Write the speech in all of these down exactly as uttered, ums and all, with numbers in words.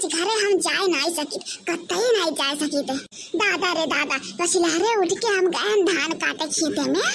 घरे हम जाए नाई सकित, कतई नाई जाए सकित। दादा रे दादा, पछिलहरे उठ के हम गए धान काटे खेते में।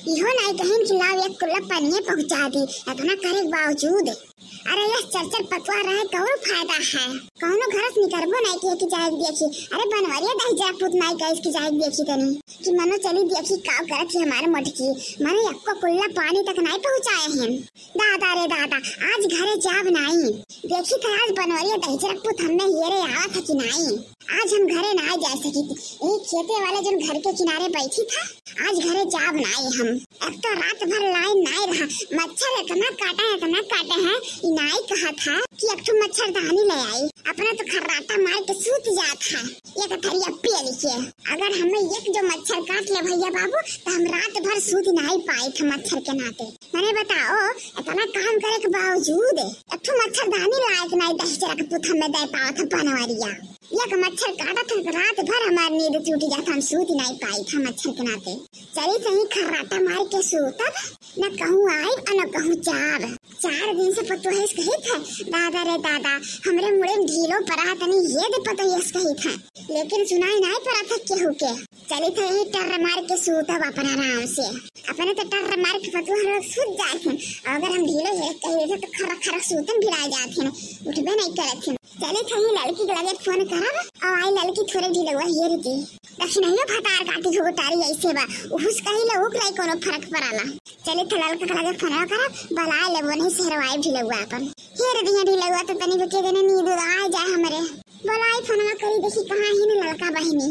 इहो नाई कहिन कि लाओ एक कुल्ला पनिये पहुँचा दी, इतना करे के बावजूद। अरे यह चर चर पतुआ रहे कौनो फायदा है, कौनो घर से निकरबो नाई किए कि जाए के देखी। अरे बनवरिया दहिजरा पूत नाई कहिस कि जाए के देखी तनी, कि मनो चली देखी का करत ही हमारे मोटकी, मने एको कुल्ला पानी तक नाई पहुँचाए हैं। दादा रे दादा, आज घरे जाब नाई। देखी त आज बनवरिया दहिजरा पूत हमें हेरे आवत है कि नाई। आज हम घरे नाई जाए सकित। यही खेते वाले जन घर के किनारे बैठी था, आज घरे जाब नाई हम। एक तो रात भर लाइन नाई रहा, मच्छर इतना काटा है, इतना काटे हैं, ई नाई कहा था कि एक ठो मच्छरदानी ले आई। अपना तो खर्राटा मार के सूत जात है एक थरिया पेल के। अगर हमें एक जो मच्छर काट ले भैया बाबू, तो हम रात भर सूत नाई पाई था मच्छर के नाते। मने बताओ, इतना काम करे के बावजूद एक ठो मच्छरदानी लायक नाई दहिजरा के पूत हमें दे पावत है बनवरिया। एक मच्छर काटत है तो रात भर हमार नींद टूट जात, हम सूत नाई पाई था मच्छर के नाते। चली सही खर्राटा मार के सूतब, न कहूँ आइब और न कहूँ जाब। चार दिन से पतोहेस कही था, दादा रे दादा, हमरे मुड़े में ढीलो परा तनी ये दे पतोहेस कही था, लेकिन सुनाई नाई परा था केहू के। चली थे यही टर्र मार के सूतब अपन आराम से। अपने तो टर्र मार के पतोह लोग सूत जात हैं, और अगर हम ढीलो हेर कही देते तो खरक खरक सूतन भिड़ा जात हैं, उठबे नहीं करत हैं। चली थे यही लड़की के लगे फोन करब, और आई लड़की थोड़े ढीलवा हेर दी। दक्षिणहियो भतार काटी हो टारी ऐसे बा, उहुस कही ले ओकरा कोनो फर्क पड़ाला। चली थे लड़का के लगे फोनवा करब, बलाए लेबो नहीं सहरवाई ढीलवा अपन। हेर दिया ढीलवा तो तनी के देने नींद आ जाए हमरे। बलाई फोनवा करी देखी कहाँ ही न लड़का बहिनी।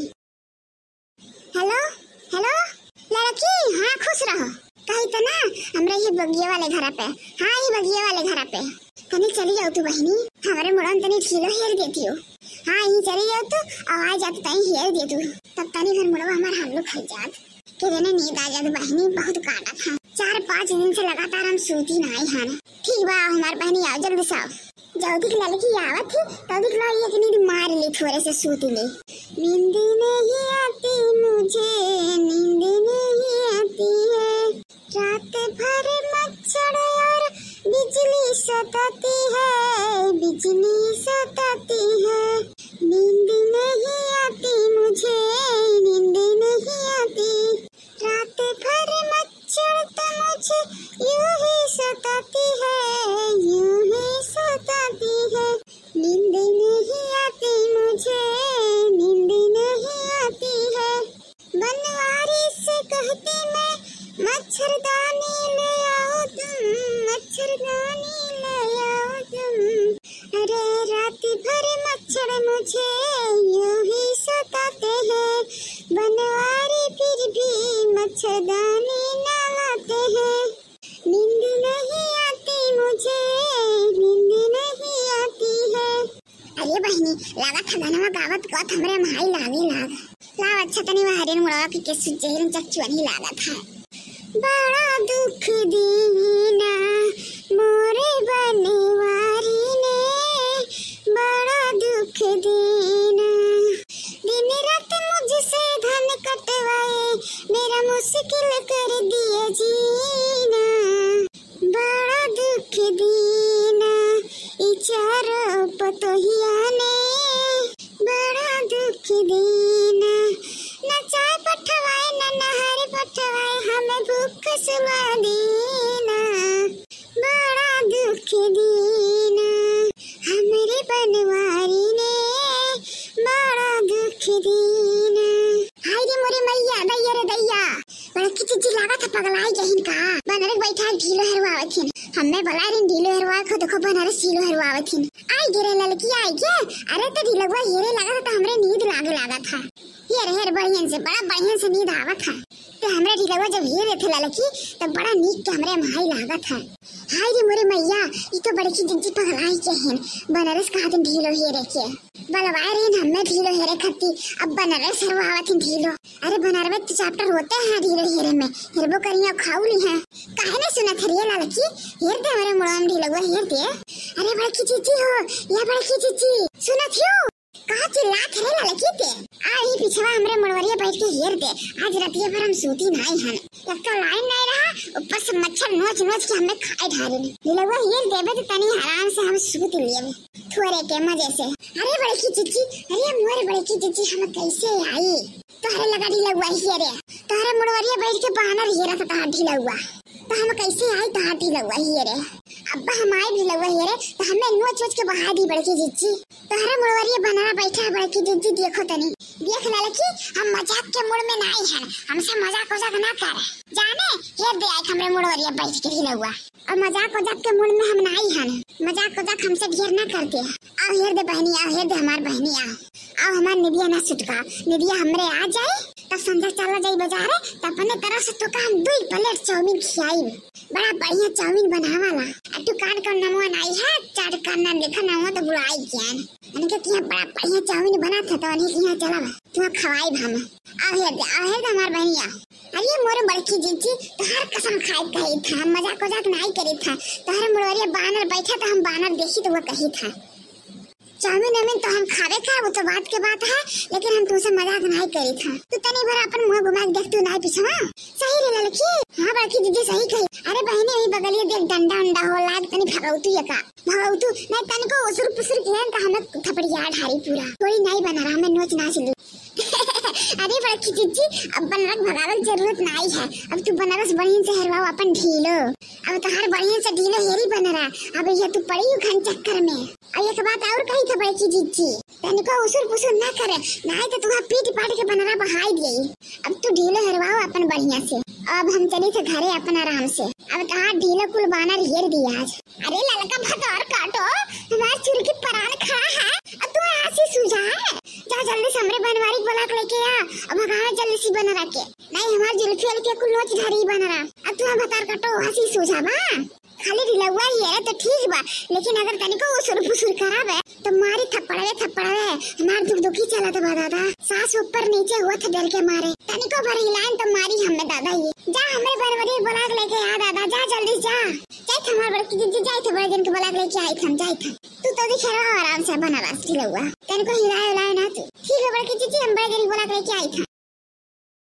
हेलो, हेलो, लड़की, हाँ खुश रहो। कही तो ना, हमरे ये बगिया वाले घर पे, हाँ ये बगिया वाले घर पे। तनी चली जाओ तू बहिनी, हमरे मुड़न तनी ढीलो हेर देती हो। हाँ ये चली जाओ तू, आवाज आत तई हेर दे तू। तब तनी भर मुड़वा हमार हालू खाई जात। के देने नींद आ जात बहिनी, बहुत काटत है। चार पाँच दिन से लगातार हम सूती नाई हन। ठीक बा हमार बहिनी, आओ जल्दी से आओ। जल्दी के लड़की आवत ही, तल्दी के लाई एक नींद मार ली, थोड़े से सूत ली। नींद नहीं आती मुझे, नींद नहीं आती है, रात भर मच्छर और बिजली सताती है, बिजली सताती है। नींद नहीं आती मुझे, नींद नहीं आती, रात भर मच्छर तो मुझे यूं ही सताती है, यूं ही सताती है। नींद नहीं आती मुझे, नींद नहीं आती है। बनवारी से कहती मैं, मच्छरदानी ले आओ तुम, मच्छरदानी ले आओ तुम। अरे रात भर मच्छर मुझे यूं ही सताते हैं, बनवारी फिर भी मच्छरदानी ना लाते हैं। नींद नहीं आती मुझे, नींद नहीं आती है। अरे बहिनी, लागत है गनवा गावत गावत हमरे माई लागे लाग। लाव अच्छा तनी वहरिन मुड़वा के केसु जेहरिन चकचुअनी लागत है। बड़ा दुख दीना मोरे बनवारी ने, बड़ा दुख दीना। दिन रात मुझसे धन कटवाए, मेरा मुश्किल कर दिया जीना। बड़ा दुख दीना ई चारों पतोहिया ने, बड़ा दुख दीना। न चाय पठवाए, न नहर पठवाए, हमें भूख सुला दीना। बड़ा दुख दीना हमरे बनवारी ने, बड़ा दुख दीना। हाय रे मोरे मैया, दैया रे दैया। बड़की जीजी लागत है पगलाई गहिन का। बनरे बैठा ढीलो हेरवावत हिन। हमें बला रिन ढीलो हेरवा को, देखो बनरे सीलो हेरवावत हिन। आई गिरे ललकी आई के। अरे तो ढीलवा हेरे लागत है तो हमरे नींद लागे लागत है। हेर हेर बढ़ियन से, बड़ा बढ़ियन से नींद आवत है। तो हमरे ढीलवा जब हेरे थे ललकी तो बड़ा नीक के हमरे माई लागत है। हाय रे मोरे मैया, ई तो बड़की जीजी पगलाई के हिन। बनरे से कहा दिन ढीलो हेरे के। बलवाए रहिन हमें ढीलो हेरे खत्ती, अब बनरे सरवावत हिन ढीलो। अरे बनरवे तो चैप्टर होते हैं ढीलो हेरे में, हेरबो करिया खाऊ ली हैं। काहे ना सुनत हरिये ललकी, हेर दे हमरे मुड़वा में ढीलवा हेर दे। अरे बड़की जीजी हो, या बड़की जीजी, सुनत हियो? का चिल्लात है रे ललकी ते? आ ई पिछवा हमरे मुड़वरिया बैठ के हेर दे, आज रतिया भर हम सूती नाई हन। एक तो लाइन नाई रहा, ऊपर से मच्छर नोच नोच के हमें खाए ढारे। ढिलौआ हेर देबे तो तनी आराम से हम सूत लेबे थोरे के मजे से। अरे बड़की जिज्जी, अरे मोरे बड़की जिज्जी, हम कैसे आई? तोहरे लगा ढिलौआ हेरे, तोहरे मुड़वरिया बैठ के बानर हेरा था तोहार ढिलौआ। तो हम कैसे आई तोहार ढिलौआ हेरे? अब्बा हम आई ढिलौआ हेरे, तो हमें नोच नोच के बहा दी बड़की जिज्जी। तोहरे मुड़वरिया बनरा बैठा है बड़की जिज्जी, देखो तनी। देख ललकी, हम मजाक के मूड में नाई हन, हमसे मजाक उजाक ना कर। जाने, हेर दे आई हमरे मुड़वरिया बैठ के ढिलौआ। और मजाक उजाक के मूड में हम नाई हन, मजाक उजाक हमसे ढेर ना करते। आओ हेर दे बहनी, आओ हेर दे हमार बहनी, आओ। आओ हमार निदिया ना सुटका, निदिया हमरे आ जाए, तब संझा चला जाई बाजारे, तब अपने तरफ से तोका हम दुई प्लेट चाउमीन खियाई। बड़ा बढ़िया चाउमीन बनावाला। आ दुकान का नमवा नाई है, चाट का नाम देखा ना हुआ तो बुलाई ज्ञान। इनके किया बड़ा बढ़िया चाउमीन बना था, तो इनके किया चला बा, तुहा खवाई हम। आओ हेर दे, आओ हेर दे हमार बहनिया। अरे मोरे बड़की जिज्जी, तोहार कसम खाए कही था, हम मजाक उजाक नाई करी था। तोहरे मुड़वरिया बानर बैठा तो हम बानर देखी तो वो कही था। चाउमीन वाउमीन तो हम खाबे का, वो तो बात के बात है, लेकिन हम तुमसे मजाक नाई करी था। तू तनी भर अपन मुंह घुमा के देख, तू नाई पिछवा। सही रे ललकी। हाँ बड़की जिज्जी सही कही। अरे बहनी, वही बगलिए देख डंडा उंडा हो लाग, तनी भगौतू ये का। भगौतू, नहीं तनिको उसुर पुसुर किहन त हमें थपड़िया ढारी पूरा। कोई नहीं बनरा, हमें नोच नाच ली। अरे बड़की जिज्जी, अब बनरा के भगावल जरूरत नहीं है। अब तू बनारस बढ़िया से हेरवाओ अपन ढीलो। अब तोहार बढ़िया से ढीलो हेरी बनरा। अब ये तू पड़ी उखन चक्कर में। अब एक बात और कही था बड़की जिज्जी, तनिको उसुर पुसुर ना करे, नहीं तो तुहा पीट पाट के बनरा बहाई दिए। अब तू ढीलो हेरवाओ अपन बढ़िया से। अब हम चली थे घरे अपन आराम से। अब तोहार ढीलो कुल बानर हेर दिया आज। अरे ललका भतार काटो, हमार चुरकी परान खड़ा है, अब तू हंसी सूझा है। जा जल्दी से हमरे बनवारी के बुला के लेके आ, अब भगावे जल्दी से बनरा के। नहीं हमार जुल्फी अलके कुल नोच धरी बनरा, अब तू भतार काटो हंसी सूझा बा। खाली ढिलौआ ही है तो ठीक बा, लेकिन अगर तनिको उसुर फुसुर कराबे तो मारी थप्पड़वे थप्पड़वे। हमार दुख दुखी चलत बा दादा, सांस ऊपर नीचे हुआ था डर के मारे। तनिको भर हिलाइन तो मारी हमें दादा ये। जा हमरे बनवरी बुला के लेके आ दादा, जा जल्दी जा। जाइत हमार बड़की जिज्जी, जाइत बड़े जन के बुला के लेके आइत हम, जाइत हम। तू तो दिखे रहो आराम से बनारस ढिलौआ, तनिको हिलाए उलाए ना तू। ठीक है बड़की जिज्जी, हम बड़े जन के बुला के लेके आइत हम।